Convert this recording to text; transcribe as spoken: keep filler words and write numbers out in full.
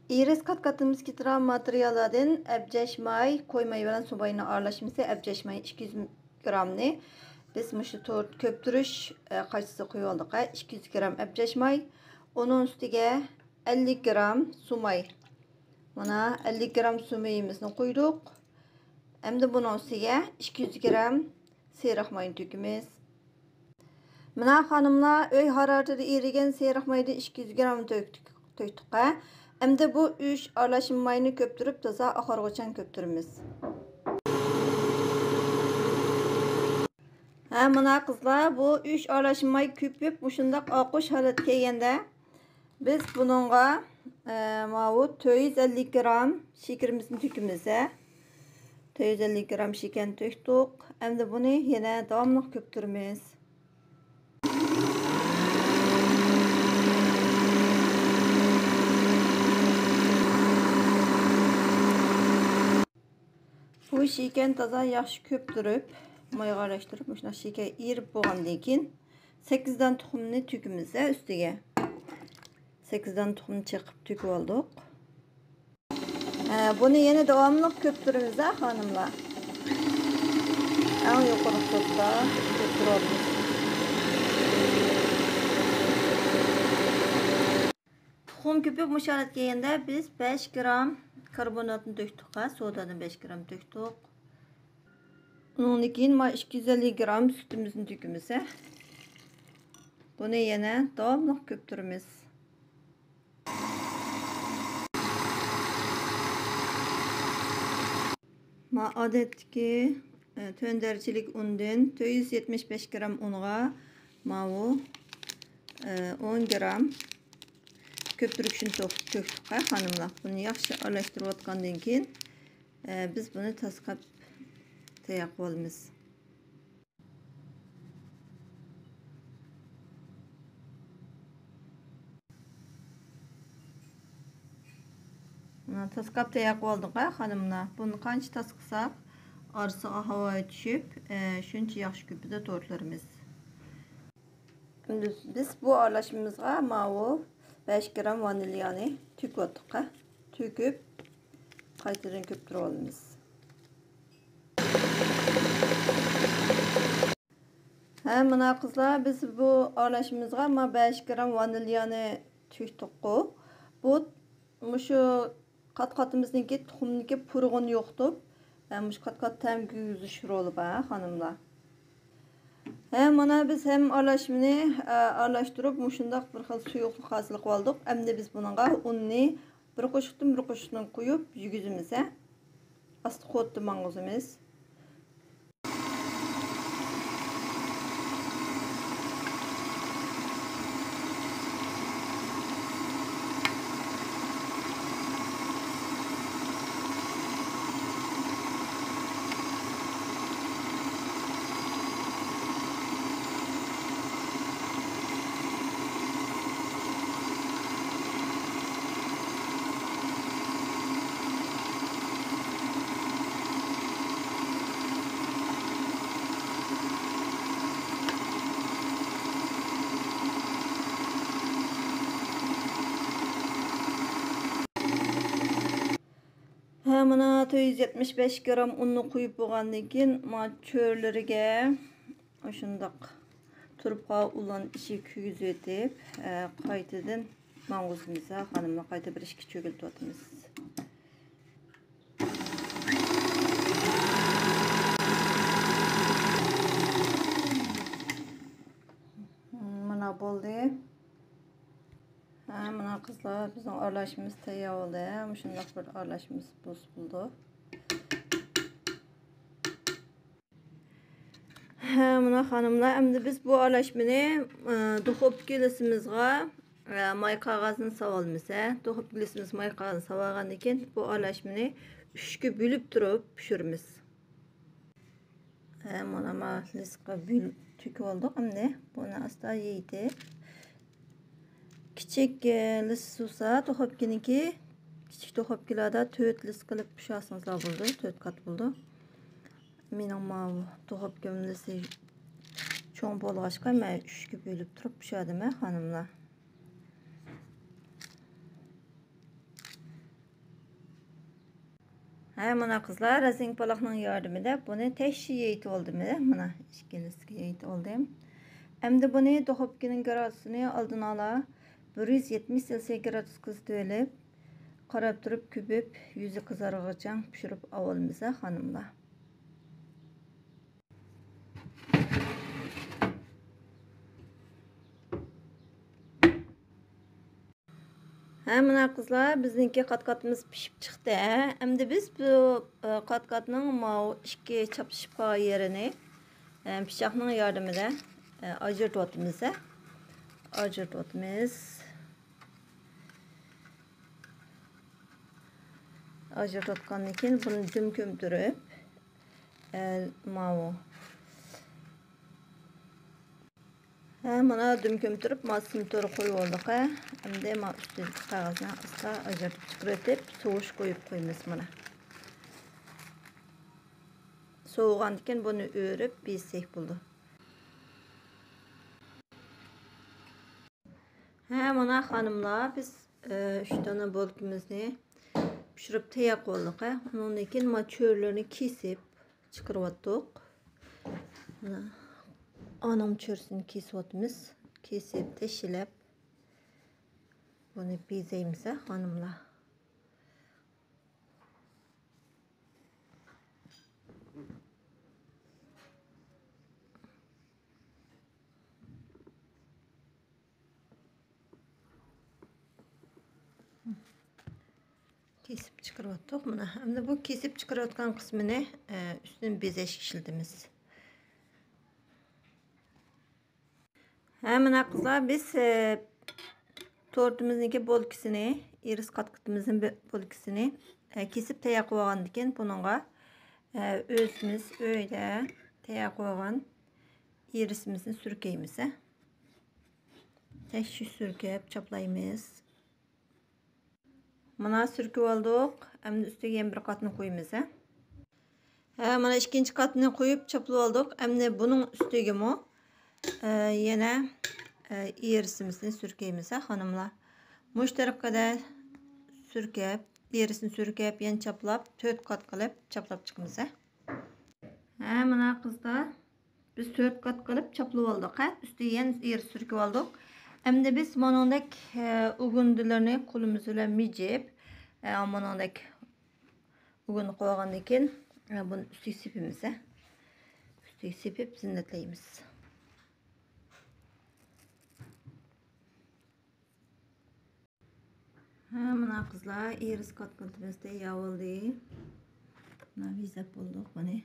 ئىرىس قات-قاتلىمىسىغا كېتىدىغان ماتېرىياللاردىن ئەبجەش ماي، قوي مايى بىلەن سۇ مايىنىڭ ئارىلاشمىسى، ئەبجەش ماي ئىككى يۈز گرامنى بىز مۇشۇ تورت كۆپتۈرۈش، ئە، قايچىسىغا قۇيۇۋالدۇق. ئىككى يۈز گرام ئەبجەش ماي، ئۇنىڭ ئۈستىگە ئەللىك گرام سۇ ماي. مانا ئەللىك گرام سۇ مېيىمىزنى قۇيدۇق. ئەمدى بۇنىڭ ئۈستىگە ئىككى يۈز گرام سېرىق ماينى تۆكىمىز. مانا خانىملار، ئۆي ھارارىتىدە ئېرىگەن سېرىق مايدىن ئىككى يۈز گرام تۆكتۇق، تۆكتۇق ھە. ئەمدى بۇ ئۈچ ئارىلاشما ماينى كۆپتۈرۈپ، تازا ئاخىرغىچە كۆپتۈرىمىز. ھە، مانا قىزلار، بۇ ئۈچ ئارىلاشما ماي كۆپۈپ، مۇشۇنداق ئاقۇش ھالەتكە كەلگەندە، بىز بۇنىڭغا، ئە، ماۋۇ تۆت يۈز ئەللىك گرام شېكىرىمىزنى تۆكىمىز، ھە. تۆت يۈز ئەللىك گرام شېكەرنى تۆكتۇق. ئەمدى بۇنى يەنە داۋاملىق كۆپتۈرىمىز. بۇ شېكەرنى تازا ياخشى كۆپتۈرۈپ، مايغا ئارىلاشتۇرۇپ، مۇشۇنداق شېكەر ئېرىپ بولغاندىن كېيىن، سەككىز دانە تۇخۇمنى تۆكىمىز، ھە، ئۈستىگە. سەككىز دانە تۇخۇمنى چېقىپ تۆكۈۋالدۇق. ھە، بۇنى يەنە داۋاملىق كۆپتۈرىمىز، ھە، خانىملار. ئەڭ يۇقىرى توستا كۆپتۈرۈۋاتىمىز. تۇخۇم كۆپۈپ مۇشۇ ھالەتكە كەلگەندە، بىز بەش گرام كاربوناتنى تۆكتۇق، ھە، سودادىن بەش گرام تۆكتۇق. ئۇنىڭدىن كېيىن مانا ئىككى يۈز ئەللىك گرام سۈتىمىزنى تۆكىمىز، ھە. بۇنى يەنە داۋاملىق كۆپتۈرىمىز. ما ئادەتتىكى، ئە، تۆۋەن دەرىجىلىك ئۇندىن تۆت يۈز يەتمىش بەش گرام ئۇنغا ماۋۇ، ئە، ئون گرام كۆپتۈرگۈچنى تۆك-، تۆكتۇق، ھە، خانىملار. بۇنى ياخشى ئارىلاشتۇرۇۋاتقاندىن كېيىن، ئە، بىز بۇنى تاسقاپ تەييار قىلىۋالىمىز. مانا تاسقاپ تەييار قىلىۋالدۇق ھە خانىملار. بۇنى قانچە تاسقىساق، ئارىسىغا ھاۋا چۈشۈپ، ئە، شۇنچە ياخشى كۆپىدۇ تورتلىرىمىز. ئەمدى بىز بۇ ئارىلاشمىمىزغا ماۋۇ بەش گرام ۋانىليانى تۆكۈۋاتتۇق ھە. تۆكۈپ، قايتىدىن كۆپتۈرۈۋالىمىز. ھە، مانا قىزلار، بىز بۇ ئارىلاشمىمىزغا ما بەش گرام ۋانىليانى تۆكتۇققۇ. بۇ مۇشۇ قات-قاتىمىزنىڭكى تۇخۇمنىڭكى پۇرىقىنى يوقىتىپ، ھە، مۇشۇ قات-قات تەم كىرگۈزۈش رولى بار، ھە، خانىملار. ھە، مانا بىز ھەممە ئارىلاشمىنى، ئە، ئارىلاشتۇرۇپ، مۇشۇنداق بىر خىل سۇيۇقلۇق ھاسىل قىلىۋالدۇق. ئەمدى بىز بۇنىڭغا ئۇننى بىر قوشۇقتىن بىر قوشۇقتىن قۇيۇپ يېگۈزىمىز، ھە. ئاستا قوتتا ماڭغۇزىمىز. ھە، مانا تۆت يۈز يەتمىش بەش گرام ئۇننى قۇيۇپ بولغاندىن كېيىن، ما چۆرىلىرىگە ئاشۇنداق تۇرۇپ قالغان ئۇننى ئىچىگە كىرگۈزۈۋېتىپ، ئە، قايتىدىن ماڭغۇزىمىز ھە خانىملار، قايتا بىر ئىككى چۆگۈلىتىۋاتىمىز. مانا بولدى. ھە، مانا قىزلار، بىزنىڭ ئارىلاشمىمىز تەييار بولدى. مۇشۇنداق بىر ئارىلاشمىمىز بولسا بولىدۇ. ھە، مانا خانىملار، ئەمدى بىز بۇ ئارىلاشمىنى، ئە، دۇخوپكا لىسىمىزغا، ئە، ماي قەغەزنى ساۋالمىز، ھە. دۇخوپكا لىسىمىز ماي قەغەزنى ساۋالغاندىن كېيىن، بۇ ئارىلاشمىنى ئۈچكە بۆلۈپ تۇرۇپ پىشۇرىمىز. ھە، مانا ما لىسقا بۆل-، تۆكۈپ ئالدۇق ئەمدى. بۇنى ئاستا يېيىتىپ، كىچىك، ئە، لىس بولسا، دۇخوپكىنىڭكى، كىچىك دۇخوپكىلاردا تۆت لىس قىلىپ پىشۇرسىڭىزلار بولىدۇ، تۆت قات بولىدۇ. مېنىڭ ماۋۇ دۇخوپكام لىسى چوڭ بولغاچقا، مەن ئۈچكە بۆلۈپ تۇرۇپ پىشۇردۇم، ھە، خانىملار. ھە، مانا قىزلار، رەزىنكە پالاقنىڭ ياردىمىدە بۇنى تەششى يېيىتىۋالدىم. مانا ئىككىلىسىگە يېيىتىۋالدىم. ئەمدى بۇنى دۇخوپكىنىڭ گرادۇسىنى ئالدىن ئالا بىر يۈز يەتمىش سېلسىيە گرادۇسقا قىزىتىۋېلىپ، قاراپ تۇرۇپ كۆپۈپ، يۈزى قىزارغىچە پىشۇرۇپ ئاۋالىمىز، خانىملار. ھە، مانا قىزلار، بىزنىڭكى قات-قاتىمىز پىشىپ چىقتى. ئەمدى بىز بۇ، ئە، قات-قاتنىڭ ماۋۇ ئىككى چاپلىشىپ قالغان يېرىنى، ئە، پىچاقنىڭ ياردىمىدە، ئە، ئاجرىتىۋاتىمىز. ئاجرىتىۋاتىمىز. ئاجرىتىۋاتقاندىن كېيىن بۇنى دۈم كۆمتۈرۈپ، ئە، ماۋۇ. ھە، مانا دۈم كۆمتۈرۈپ، ما سىمتور قويۇۋالدۇق، ھە. ئەمدى ما ئۈستىدىكى كاغىزنى ئاستا ئاجرىتىپ چىقىرىۋېتىپ، سوۋۇشقا قويۇپ قويىمىز مانا. سوۋۇغاندىن كېيىن بۇنى ئۆرۈپ بېزىسەك بولىدۇ. ھە، مانا خانىملار، بىز، ئە، ئۈچ دانە بولكىمىزنى پىشۇرۇپ تەييار قىلدۇق، ھە. ئۇنىڭدىن كېيىن ما چۆرىلىرىنى كېسىپ چىقىرىۋاتتۇق. مانا ئانىڭ چۆرىسىنى كېسىۋاتىمىز. كېسىپ، تەشلەپ، بۇنى بېزەيمىز، ھە، خانىملار. كېسىپ چىقىرىۋاتتۇق. مانا، ئەمدى بۇ كېسىپ چىقىرىۋاتقان قىسمىنى، ئە، ئۈستىنى بېزەشكە ئىشلىتىمىز. ھە، مانا قىزلار، بىز، ئە، تورتىمىزنىڭكى بولكىسىنى، ئىرىس قاتقىتىمىزنىڭ بۆ-، بولكىسىنى، ئە، كېسىپ تەييار قىلىۋالغاندىن كېيىن، بۇنىڭغا، ئە، ئۆزىمىز ئۆيدە تەييار قىلغان ئىرىسىمىزنى سۈركەيمىز، ھە. تەششى سۈركەپ چاپلايمىز. مانا سۈركىۋالدۇق. ئەمدى ئۈستىگە يەنە بىر قاتنى قويىمىز، ھە. ھە، مانا ئىككىنچى قاتنى قويۇپ چاپلىۋالدۇق. ئەمدى بۇنىڭ ئۈستىگىمۇ، ئە، يەنە، ئە، ئىرىسىمىزنى سۈركەيمىز، ھە، خانىملار. مۇشۇ تەرەپكە قەدەر سۈركەپ، ئىرىسنى سۈركەپ، يەنە چاپلاپ، تۆت قات قىلىپ چاپلاپ چىقىمىز، ھە. ھە، مانا قىزلار. بىز تۆت قات قىلىپ چاپلىۋالدۇق، ھە، ئۈستىگە يەنە ئىرىس سۈركىۋالدۇق. ئەمدى بىز مۇنىڭدەك، ئە، ئۇگۇندىلىرىنى قولىمىز بىلەن مىجىپ، ئە، مۇنىڭدەك ئۇگۇننى قويغاندىن كېيىن، ئە، بۇنى ئۈستىگە سېپىمىز، ھە. ئۈستىگە سېپىپ زىننەتلەيمىز. ھە، مانا قىزلار، ئىرىس قاتقىنىمىز تەييار بولدى. مانا بېزەپ بولدۇق بۇنى.